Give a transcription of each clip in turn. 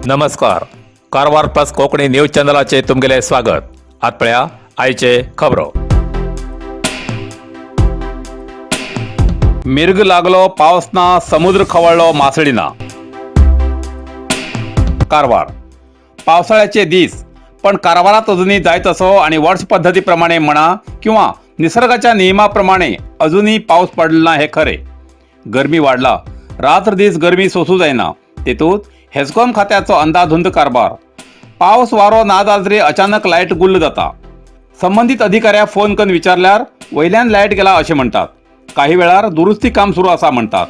नमस्कार, Karwar plus Konkani news चॅनलाचे तुमगेले स्वागत. आत पळया आयचे खबरो. मिर्ग लागलो, पावस ना, समुद्र खवळलो, मासळी ना. कारवार. पावसाळ्याचे दीस, पण कारवारात अजूनही जायत असो आणि वर्ष पद्धतीप्रमाणे म्हणा किंवा निसर्गाच्या नियमाप्रमाणे अजूनही पाऊस पडला ना हे खरे. गरमी वाढला, रात्र दीस गरमी सोसूं जायना. तेतूंत हेस्कॉम खात्याचो अंदाधुंद कारभार. पावस वारो ना जालो तरी अचानक लायट गुल्ल जाता. संबंदीत अधिकाऱ्याक फोन करून विचारल्यार वयल्यान लायट गेला अशें म्हणटात. काही वेळार दुरुस्ती काम सुरू आसा म्हणटात.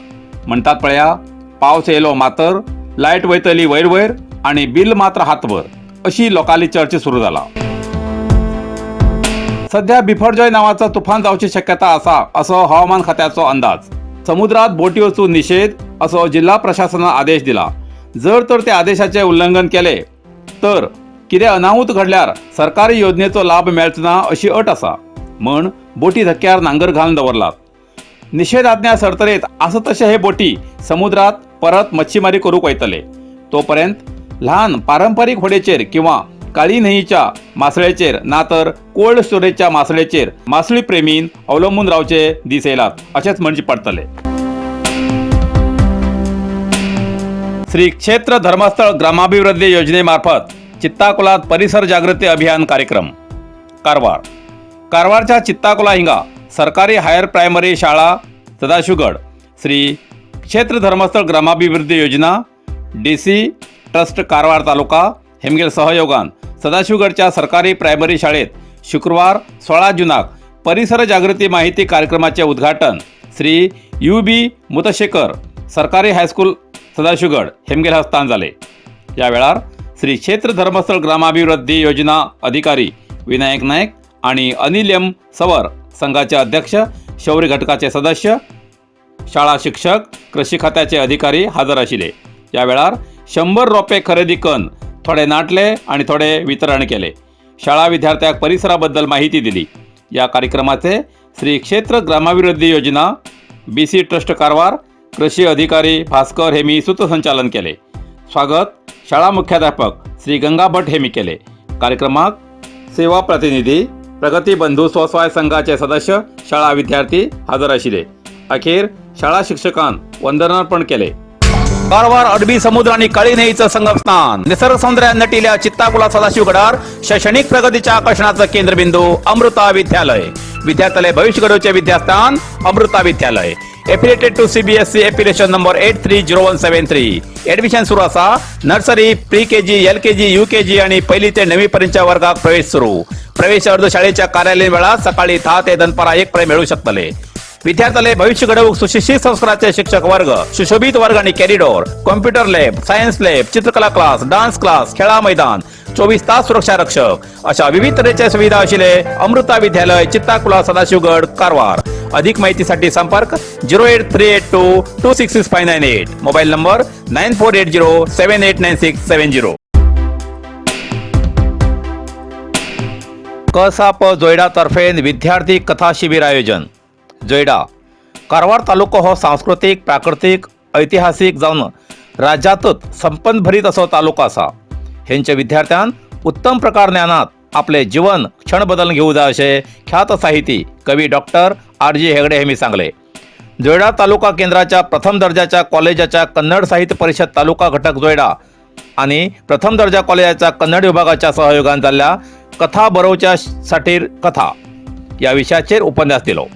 म्हणटात पळया, पावस येयलो मातर लायट वयतली वयर वयर आनी बिल मात्र हातभर, अशी लोकांली चर्चा सुरू जाला. सध्या बिफरजॉय नावाचो तुफान जावची शक्यता आसा असो हवामान खात्याचो अंदाज. समुद्रात बोटी वचूं निषेध असो जिल्हा प्रशासनान आदेश दिला. जर तर त्या आदेशाचे उल्लंघन केले तर कितें अनाहूत घडल्यार सरकारी योजनेचो लाभ मेळचो ना अशी अट आसा. म्हण बोटी धक्क्यार नांगर घालून दवरलात. निषेधाज्ञा सरतरेत आसा तशे हे बोटी समुद्रात परत मच्छीमारी करूंक वयतले. तोपर्यंत ल्हान पारंपरीक होडयेचेर किंवा काळी न्हंयेच्या मासळेचेर ना तर कोल्ड स्टोरेजच्या मासळेचेर मासळी प्रेमीन अवलंबून रावचे दीस येयलात अशेंच म्हणचे पडटले. श्री क्षेत्र धर्मस्थळ ग्रामाभिवृद्धी योजनेमार्फत चित्ताकुलात परिसर जागृती अभियान कार्यक्रम. कारवार. कारवारच्या चित्ताकुला हिंगा सरकारी हायर प्रायमरी शाळा सदाशिवगड श्री क्षेत्र धर्मस्थळ ग्रामाभिवृद्धी योजना, D C trust Karwar taluka Hemgel सहयोगान सदाशिवगडच्या सरकारी प्रायमरी शाळेत शुक्रवार 16 जुनाक परिसर जागृती माहिती कार्यक्रमाचे उद्घाटन श्री you बी मुतशेकर, सरकारी हायस्कूल सदाशिवगड हेमगेल हस्तान जाले. या वेळार श्री क्षेत्र धर्मस्थळ ग्रामाभिवृद्धी योजना अधिकारी विनायक नायक आणि अनिल एम सवर, संघाचे अध्यक्ष, शौर्य घटकाचे सदस्य, शाळा शिक्षक, कृषी खात्याचे अधिकारी हजर आशिल्ले. या वेळार 100 रोपे खरेदी करून थोडे नाटले आणि थोडे वितरण केले. शाळा विद्यार्थ्याक परिसराबद्दल माहिती दिली. या कार्यक्रमाचे श्री क्षेत्र ग्रामाभिवृद्धी योजना, बी सी ट्रस्ट कारवार, कृषी अधिकारी भास्कर हेमी सूत्रसंचालन केले. स्वागत शाळा मुख्याध्यापक श्री गंगा भट हेमी केले. कार्यक्रमाक सेवा प्रतिनिधी, प्रगती बंधू स्वसहाय संघाचे सदस्य, शाळा विद्यार्थी हजर आशिल्ले. अखेर शाळा शिक्षकान वंदनार्पण केले. कारवार अरबी समुद्र आणि काळी न्हंयेचं संगमस्थान, निसर्ग सौंदर्यान नटिल्या चित्ताकुला सदाशिवगडार शैक्षणिक प्रगतीच्या आकर्षणाचं केंद्रबिंदू अमृता विद्यालय. विद्यार्थ्याले भविष्य घडवचे विद्यास्थान अमृता विद्यालय. Affiliated to CBSE, affiliation number 830173. Admission सुरू असा. Nursery, pre KG, LKG, UKG आणि पहिली ते नववी पर्यंतच्या वर्गात प्रवेश सुरू. प्रवेश अर्ज शाळेच्या कार्यालयीन वेळात सकाळी 10 ते दनपारा 1 पर्यंत मिळू शकतले. विद्यार्थ्याले भविष्य घडवूक सुशिक्षित संस्काराचे शिक्षक वर्ग, सुशोभित वर्ग आणि corridor, computer lab, science lab, चित्रकला क्लास, डान्स क्लास, खेळा मैदान, 24 तास सुरक्षा रक्षक अशा विविध तऱ्हेच्या सुविधा असलेले अमृता विद्यालय, चित्ताकुला, सदाशिवगड, कारवार. अधिक माहितीसाठी संपर्क 08382266598, mobile number 9480789670. कसाप जोयडा तर्फे विद्यार्थी कथा शिबिर आयोजन. जोयडा. कारवार तालुको हो सांस्कृतीक, प्राकृतीक, ऐतिहासीक जावन राज्यातच संपन्न भरीत असो तालुको आसा. हेंच्या विद्यार्थ्यान उत्तम प्रकार ज्ञानात आपले जीवन क्षण बदलून घेऊ जाय अशें ख्यात साहिती कवी doctor R G Hegde Hemy सांगले. जोयडा तालुका केंद्राच्या प्रथम दर्जाच्या कॉलेजाच्या कन्नड साहित्य परिषद तालुका घटक जोयडा आणि प्रथम दर्जा कॉलेजाच्या कन्नड विभागाच्या सहयोगान जाल्ल्या कथा बरोवच्या साठी कथा या विषयाचेर उपन्यास दिलो.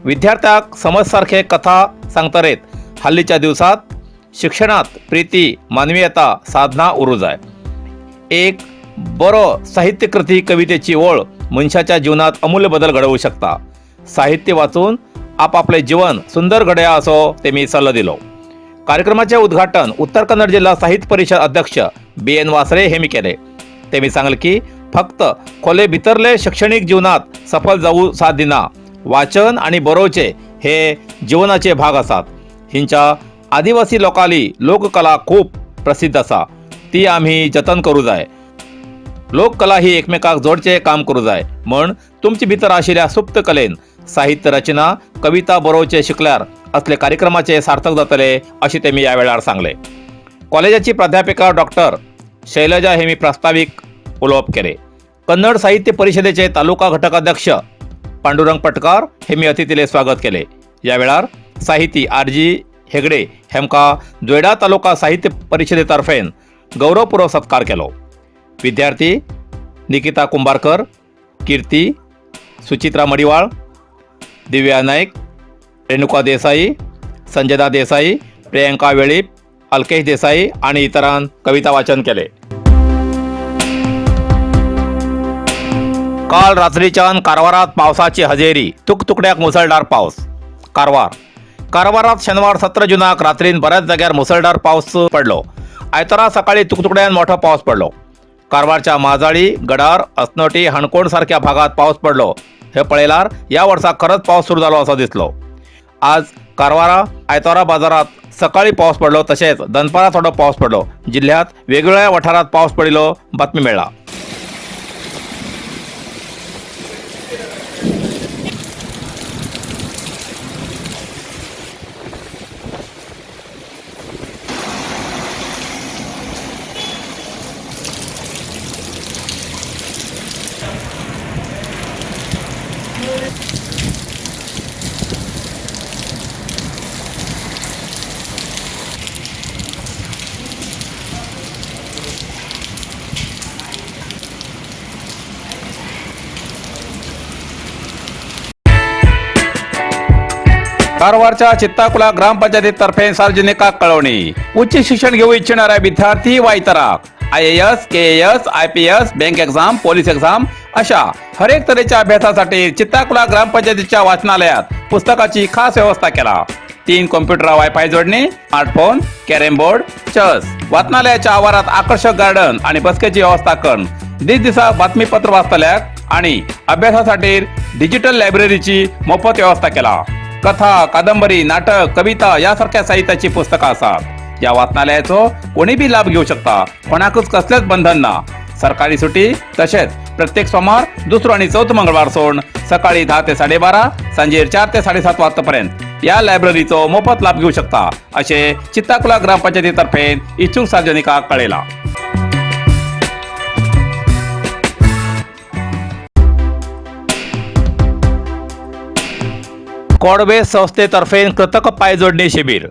विद्यार्थ्याक समजसारखे कथा सांगतरेत हालींच्या दिवसात शिक्षणात प्रिती, मानवीयता, साधना उरूं जाय. एक बरो साहित्यकृती, कवितेची ओळ मनशाच्या जीवनात अमूल्य बदल घडोवंक शकता. साहित्य वाचून आपापले जीवन सुंदर घडया असो तेमी सल्लो दिलो. कार्यक्रमाचे उद्घाटन उत्तर कन्नड जिल्हा साहित्य परिषद अध्यक्ष बी एन वासरे हेमी केले. तेमी सांगले की फक्त खोले भितरले शैक्षणिक जीवनात सफल जाऊ साध्य ना. वाचन आणि बरोवचे हे जीवनाचे भाग आसात. हिंच्या आदिवासी लोकांली लोककला खूप प्रसिद्ध आसा, ती आम्ही जतन करू जाय. लोककला ही एकमेकाक जोडचे काम करू जाय. म्हण तुमचे भितर आशिल्ल्या सुप्त कलेन साहित्य रचना, कविता बरोवचे शिकल्यार असले कार्यक्रमाचे सार्थक जातले अशें तेमी ह्या वेळार सांगले. कॉलेजाची प्राध्यापिका डॉक्टर शैलजा हेमी प्रास्ताविक उलोवप केले. कन्नड साहित्य परिषदेचे तालुका घटकाध्यक्ष पांडुरंग पटकार हेमी अतिथीले स्वागत केले. या वेळार साहिती आर जी हेगडे हेमका जोयडा तालुका साहित्य परिषदेतर्फेन गौरवपूर्वक सत्कार केलो. विद्यार्थी निकिता कुंभारकर, कीर्ती, सुचित्रा मडिवाळ, दिव्या नाईक, रेणुका देसाई, संजना देसाई, प्रियंका वेळीप, अल्केश देसाई आणि इतरां कविता वाचन केले. काल रात्रीच्यान कारवारात पावसाची हजेरी, तुकतुकड्याक मुसळधार पावस. कारवार. कारवारात शनिवार 17 जुनाक रात्रीन बऱ्याच जाग्यार मुसळधार पावस पडलो. आयतारा सकाळी तुकतुकड्यान मोठो पावस पडलो. कारवारच्या माजाळी, गडार, असनोटी, हणकोण सारख्या भागात पावस पडलो. हे पळयल्यार ह्या वर्सा खरंच पावस सुरू जालो असो दिसलो. आज कारवारा आयतारा बाजारात सकाळी पावस पडलो, तशेंच दनपारां थोडो पावस पडलो. जिल्ह्यात वेगवेगळ्या वाठारात पावस पडिल्लो बातमी मेळ्ळा. कारवारच्या चित्ताकुला ग्रामपंचायतीतर्फे सार्वजनिकाक कळवणी. उच्च शिक्षण घेऊ इच्छिणाऱ्या विद्यार्थी वा इतराक IAS, KAS, IPS, bank exam, police exam अशा हरेक तऱ्हेच्या अभ्यासासाठी चित्ताकुला ग्रामपंचायतीच्या वाचनालयात पुस्तकाची खास व्यवस्था केला. 3 कॉम्प्युटर, वायफाय जोडणी, स्मार्टफोन, कॅरम बोर्ड, चेस, वाचनालयाच्या आवारात आकर्षक गार्डन आणि बसकेची व्यवस्था करून दिसदिसा बातमीपत्र वाचतल्याक आणि अभ्यासासाठी डिजिटल लायब्ररीची मोफत व्यवस्था केला. कथा, कादंबरी, नाटक, कविता यासारख्या साहित्याची पुस्तकं आसात. या वाचनालयाचो कोणी बी लाभ घेऊ शकता. कोणाकच कसलेच बंधन ना. सरकारी सुटी तसेच प्रत्येक सोमवार, दुसरो आणि चौथो मंगळवार सोडून सकाळी 10 ते 12:30, सांजेर 4 ते 7:30 वाजतापर्यंत या लायब्ररीचो मोफत लाभ घेऊ शकता, असे चित्ताकुला ग्रामपंचायतीतर्फे इच्छुक सार्वजनिकाक कळेला. कॉडवे संस्थेतर्फे कृतक पायजोडणी शिबिर,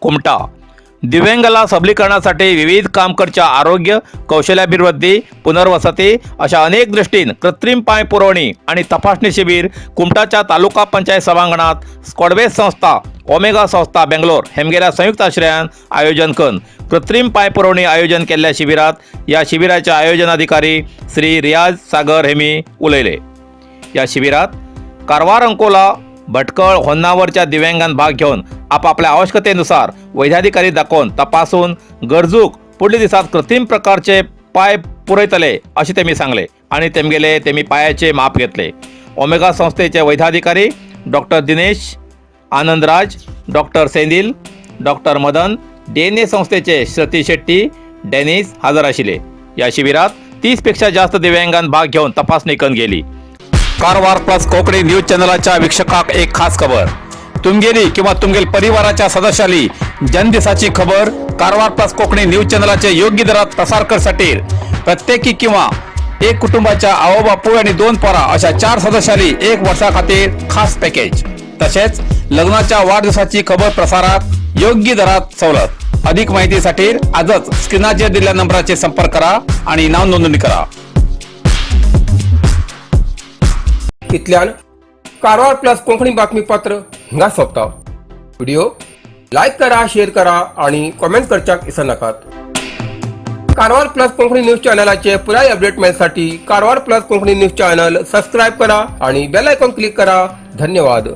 कुमटा. दिव्यांगाला सबलीकरणासाठी विविध काम करच्या आरोग्य, कौशल्याभिवृद्धी, पुनर्वसती अशा अनेक दृष्टीन कृत्रिम पाय पुरवणी आणि तपासणी शिबिर कुमटाच्या तालुका पंचायत सभांगणात स्कॉडवेज संस्था, ओमेगा संस्था बेंगलोर हेमगेल्या संयुक्त आश्रयान आयोजन करून कृत्रिम पाय पुरवणी आयोजन केल्ल्या शिबिरात या शिबिराचे आयोजनाधिकारी श्री रियाज सागर हेमी उलयले. या शिबिरात कारवार, अंकोला, भटकळ, होन्नावरच्या दिव्यांगान भाग घेऊन आपापल्या आवश्यकतेनुसार वैद्याधिकारी दाखोवन तपासून गरजूक पुढल्या दिसात कृत्रिम प्रकारचे पाय पुरयतले अशें तेमी सांगले आणि तेमगेले तेमी पायाचे माप घेतले. ओमेगा संस्थेचे वैद्याधिकारी doctor Dinesh Anandraj, doctor Sendil, doctor Madan, DNA संस्थेचे श्रती शेट्टी, डेनिस हजर आशिल्ले. या शिबिरात 30 पेक्षा जास्त दिव्यांगान भाग घेऊन तपासणी करून गेली. कारवार प्लस कोकणी न्यूज चॅनलाच्या वीक्षकाक एक खास खबर. तुमगेली किंवा तुमगेल परिवाराच्या सदस्याली जन्मदिसाची खबर कारवार प्लस कोकणी न्यूज चॅनलाचे योग्य दरात प्रसार करसाठी प्रत्येकी किंवा एक कुटुंबाच्या आवो बापूय आणि 2 पोरा अशा 4 सदस्याली 1 वर्षा खातीर खास पॅकेज, तसेच लग्नाच्या वाढदिवसाची खबर प्रसारात योग्य दरात सवलत. अधिक माहितीसाठी आजच स्क्रीनाचेर दिलेल्या नंबराचे संपर्क करा आणि नाव नोंदणी करा. इतल्यान कारवार प्लस कोंकणी बातमीपत्र हिंगा सोंपता. व्हिडिओ लायक करा, शेअर करा आणि कॉमेंट करच्याक विसरनाकात. कारवार प्लस कोंकणी न्यूज चॅनलाचे पुराय update मेळसाठी Karwar plus Konkani news channel subscribe करा आणि बेल आयकॉन क्लिक करा. धन्यवाद.